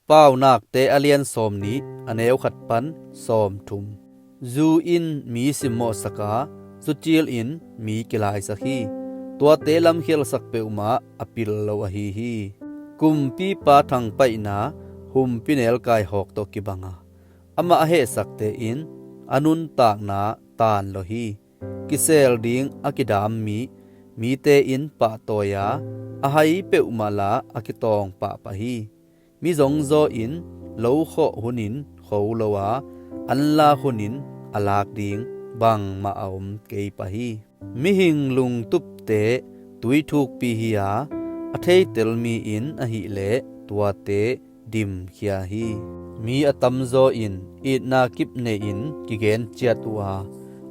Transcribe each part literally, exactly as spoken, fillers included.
Paunakte a lian sawmnih, a neu khat pan sawmthum. Zu in mi simmawhsak a, zucil in mi kilaisak hi. Tuate lamkhialhsak peuhmah a pil lo ahi hi. Kumpipa thangpaihna humpinelkai hawk tawh kibang a, amah a hehsakte in a nuntakna taanlawh hi. Kisel ding a kidam mi, mite in pahtawi a, a hai peuhmah la a kitawng pahpah hi. Mi zongzaw in lo khawh hunin kho lo a, anlak hunin a lak ding bangmah a om kei pah hi. Mihing lungtupte tuithukpi hi a, a theitel mi in ahileh tuate dimkhia hi. Mi a tamzaw in itna kip nei-in kigen ciat uh a,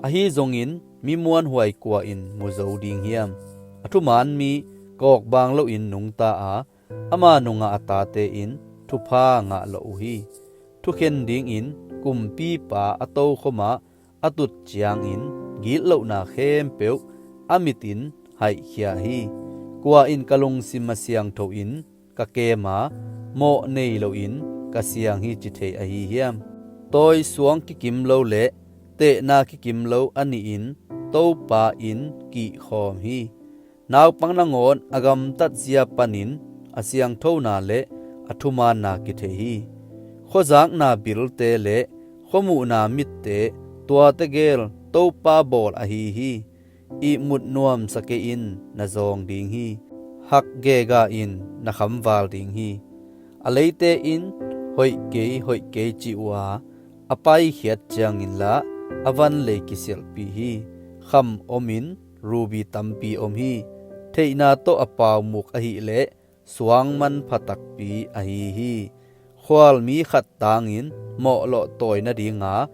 ahi zongin mi muanhuai kua in mu zo ding hiam? A thuman mi kawkbang loin nungta a, ama nungah a tate in thupha ngah lawh uh hi. Thukhen dingin kumpipa a tokhomah a tut ciangin gitlohna khempeuh a mitin haihkhia hi. Kua in ka lungsim a siangtho in ka kem a, mawh nei loin ka siang hi ci thei ahi hiam? Tawi suang kikim lo le tehna kikim lo a nihin Topa in kihkhawm hi. Naupang nangawn a gamtatzia panin a siangthona le a thumaanna kithei hi. Khuazakna bilte le khuamuhna mitte, tuate gel Topa bawl ahi hi. Ihmut nuamsa kei in na zawng ding hi. Hak gega in na khamval ding hi. A leite in hoih kei, hoih kei ci uh a, a paikhiat ciangin lah a van lei kisialhpih hi. Kham omin ruby tampi om hi. Theihna tawh a paumuk ahileh suang manpha takpi ahi hi. Khualmi khat tangin mawhlawh tawi nadinga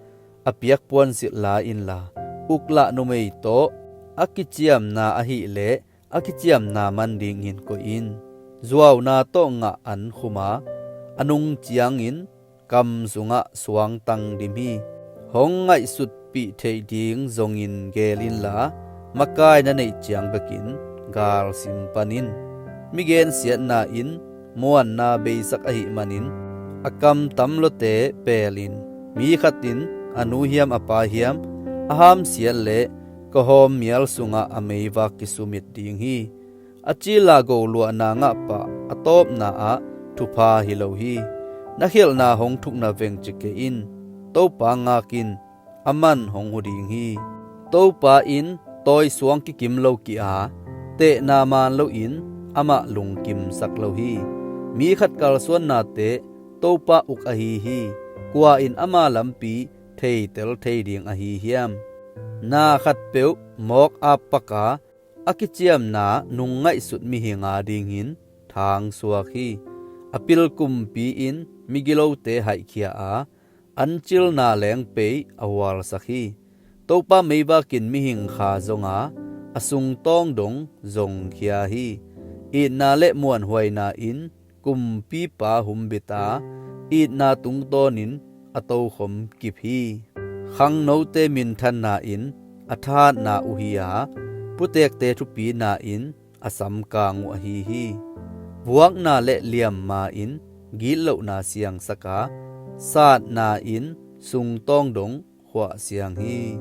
a piak puansilh la inla, uklah numei tawh a kiciamna ahileh a kiciamna man dingin koih in. Zuauna tawh ngah an khum a, a nung ciangin kam sungah suangtang dim hi. Hong ngaihsutpih theih ding zongin geel inla, makai na neih ciang bekin galsim pan in. Mi gensiatna in muanna beisak ahih manin a kamtam luate peel in. Mi khat in a nu hiam a pa hiam a hamsiat leh kawhawm mial sungah a meivak kisumit ding hi. A cila goluahna ngahpah a tawpna ah thupha hi lo hi. Na khialhna hong thukna veng ci kei in. Topa ngak in, aman hong hu ding hi. Topa in tawi suang kikim lo kih a, tehna maan loin amah lungkimsak lo hi. Mi khat kalsuannate Topa uk ahi hi. Kua in ama lampi theitel thei ding ahi hiam? Na khatpeuh mawk ap pak a, a kiciamna nung ngaihsut mihing adingin thangsuak hi. A pil kumpi in migilote haihkhia a, an cilna lengpei a hualsak hi. Topa meivak in mihing kha zong a, a sungtawng dong zongkhia hi. Itna le muanhuaina in kumpipa humbit a, itna tungtawnin a tokhom kip hi. Khangnote minthanna in a thahatna uh hi a, putekte thupina in a samkang uh ahi hi. Vuakna le liamma in gitlohna siangsak a, satna in sungtawng dong khuah siang hi.